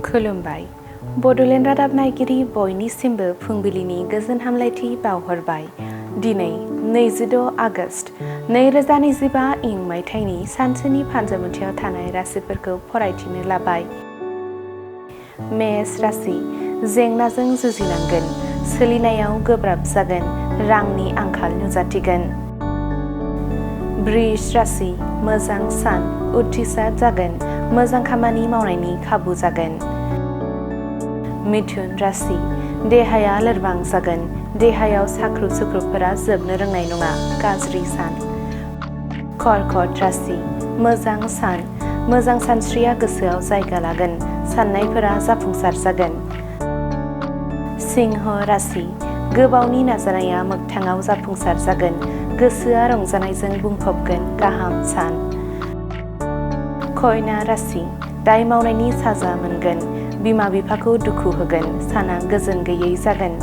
खुलुमबाय। बड'लेण्ड रादाब नायगिरि बयनिसिमबो फुंबिलिनि गोजोन हामलायथि बावहरबाय। दिनै 26 आगस्ट 2025 इं मायथाइनि सानसेनि फान्जामुथियाव थानाय राशिफोरखौ फरायथिनो लाबाय। मेष राशि, जेंनाजों जुजिनांगोन, सोलिनायाव गोब्राब जागोन, रांनि आंखाल नुजाथिगोन। वृष राशि, मोजां सान, उथ्रिसार जागोन, मोजां खामानि मावनायनि खाबु जागोन। मिथुन राशि, देहाया लोरबां जागोन, देहायाव साख्रु सुख्रुफोरा जोबनो रोंनाय नङा, गाज्रि सान। कर्कट राशि, मोजां सान, मोजां सानस्रिया गोसोआव जायगा लागोन, साननायफोरा जाफुंसार जागोन। सिंह राशि, गोबावनि नाजानाया मोगथाङाव जाफुंसार जागोन, गोसोआ रंजानायजों बुंफबगोन, गाहाम सान। कन्या राशि, दाय मावनायनि साजा मोनगोन, बिमा बिफाखौ दुखु होगोन, साना गोजोन गैयै जागोन।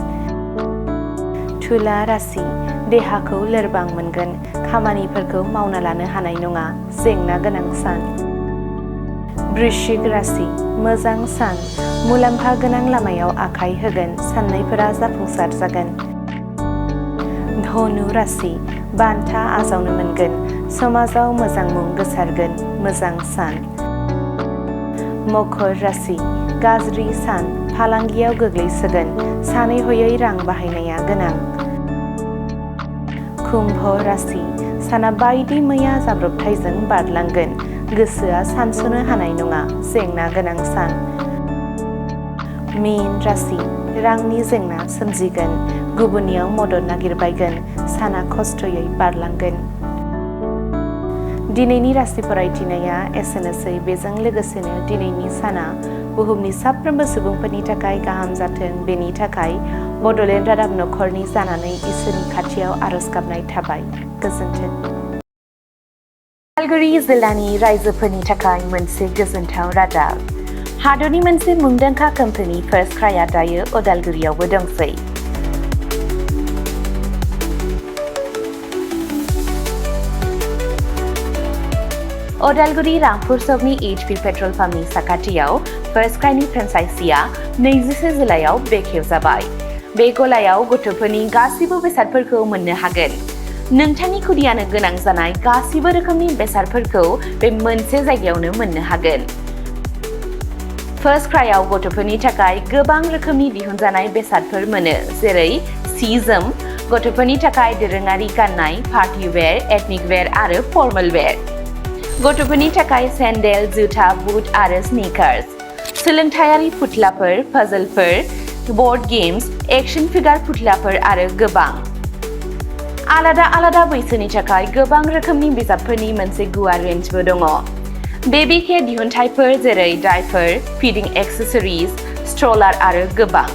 तुला राशि, देहाखौ लोरबां मोनगोन, खामानिफोरखौ मावना लानो हानाय नङा, जेंना गोनां सान। वृश्चिक राशि, मोजां सान, मुलाम्फा गोनां लामायाव आखाइ होगोन, साननायफोरा जाफुंसार जागोन। धनु राशि, बान्था आजावनो मोनगोन, समाजाव मोजां मुं गोसारगोन, मोजां सान। मकर राशि, गाज्रि सान, फालांगियाव गोग्लैसोगोन, सानै हयै रां बाहायनाया गोनां। कुम्भ राशि, साना बायदि मैया जाब्रबथायजों बारलांगोन, गोसोआ सानस'नो हानाय नङा, जेंना गोनां सान। मीन राशि, रांनि जेंना सोमजिगोन, गुबुननियाव मदद नागिरबायगोन, साना खस्थ'यै बारलांगोन। दिनैनि राशि फरायथिनाया एसेनोसै। बेजों लोगोसेनो दिनैनि साना बुहुमनि साफ्रोमबो सुबुंफोरनि थाखाय गाहाम जाथों, बेनि थाखाय बड'लेण्ड रादाब नखरनि जानानै इसोरनि खाथियाव आरज गाबनाय थाबाय। गोजोन्थों। उदालगुरि जिल्लानि रायजोफोरनि थाखाय मोनसे गोजोनथाव रादाब। हादरनि मोनसे मुंदांखा कम्पानि फार्स्ट क्राइआ दायो उदालगुरियावबो दंसै। उदालगुरि रामपुर सकनि HP पेट्रल पाम्पनि साखाथियाव फार्स्ट क्राइनि फ्रेन्चाइजिआ 24 जुलाइआव बेखेवजाबाय। बे गलायाव गथ'फोरनि गासिबो बेसादफोरखौ मोननो हागोन। नोंथांनि खुदियानो गोनां जानाय गासिबो रोखोमनि बेसादफोरखौ बे मोनसे जायगायावनो मोननो हागोन। फार्स्ट क्राइआव गथ'फोरनि थाखाय गोबां रोखोमनि दिहुनजानाय बेसादफोर मोनो, जेरै सि जोम, गथ'फोरनि थाखाय दोरोङारि गाननाय, पार्टी वेर, एथनिक वेर आरो फर्मेल वेर। गथ'फोरनि थाखाय सेन्डेल, जुथा, बुट आरो स्निकार्स, सोलोंथायारि फुथुलाफोर, पाजलफोर, बर्ड गेम्स, एक्शन फिगार फुथुलाफोर आरो गोबां। आलादा आलादा बैसोनि थाखाय गोबां रोखोमनि बिजाबफोरनि मोनसे गुवार रेन्जबो दङ। बेबी केयार दिहुनथायफोर जेरै डायपार, फिडिं एक्सेसरिज, स्ट्रलार आरो गोबां।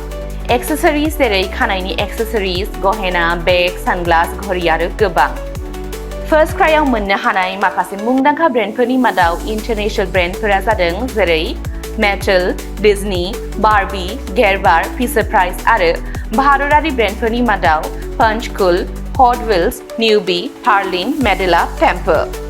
एक्सेसरिज जेरै खानायनि एक्सेसरिज, गहेना, बेग, सानग्लास, घड़ी आरो गोबां। फार्स्ट क्राइआव मोननो हानाय माखासे मुंदांखा ब्रेन्डफोरनि मादाव इन्टारनेशनेल ब्रेन्डफोरा जादों जेरै Mattel, Disney, Barbie, Gerber, Fisher Price आरो भारतारि ब्रेन्डफोरनि मादाव पांचकुल, हट व्हील्स, निउबी, हार्लिन, मेडेला, टेम्पो।